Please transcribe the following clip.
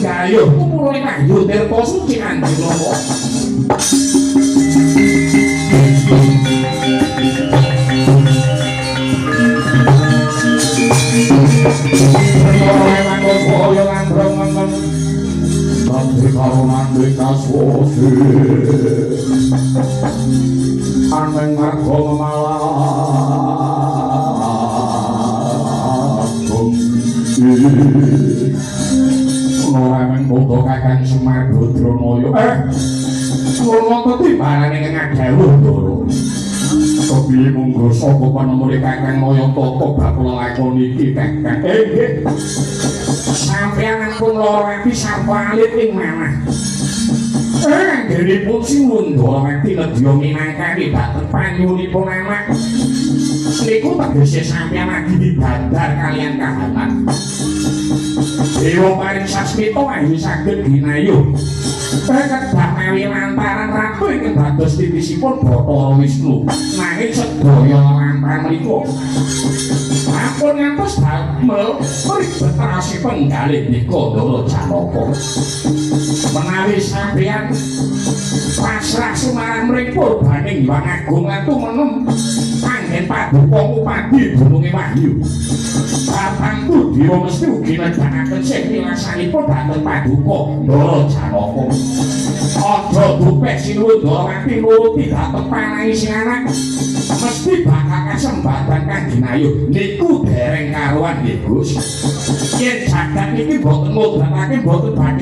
gayuh kumulune Wahyu Tirta Suci Anjinama. Aneng marga memalagung ora mung bodho Kakang Semar Badranaya. Ngono timbalane ngadhawuh Ndara. Kepiye munggo saka panemune Kakang Naya tata bab lelakon iki Kakang? Nggih. Sampeyan ampun lara ati sarta alit ing manah. Anggenipun sinuwun Ndorowati nedya minangkani dhateng panyuwunipun anak. Niku tegese sampeyan lagi didadar kaliyan kahanan. Dewa paring sasmita wahyu saged ginayuh. Kedah mawi lantaran ratu ingkang dados titisipun Bathara Wisnu. Nanging sedaya lantaran menika ampun ngantos damel mribet rasi penggalih nika Ndara Janaka. Menawi sampeyan pasrah sumarang mring purbaning Hyang Agung lan tumenem anggen paduka ngupadi dununge wahyu. Batangku dewa mesti ugi nedhakaken sih wilasanipun dhateng paduka Ndara Janaka. Aja dupeh sinuwun Ndorowati nuruti dhateng panangi sing anak mesti bakal kasembadan kang ginayuh. Niku dereng karuan nggih Gus. Yen jagat niki mboten mudrake mboten badhe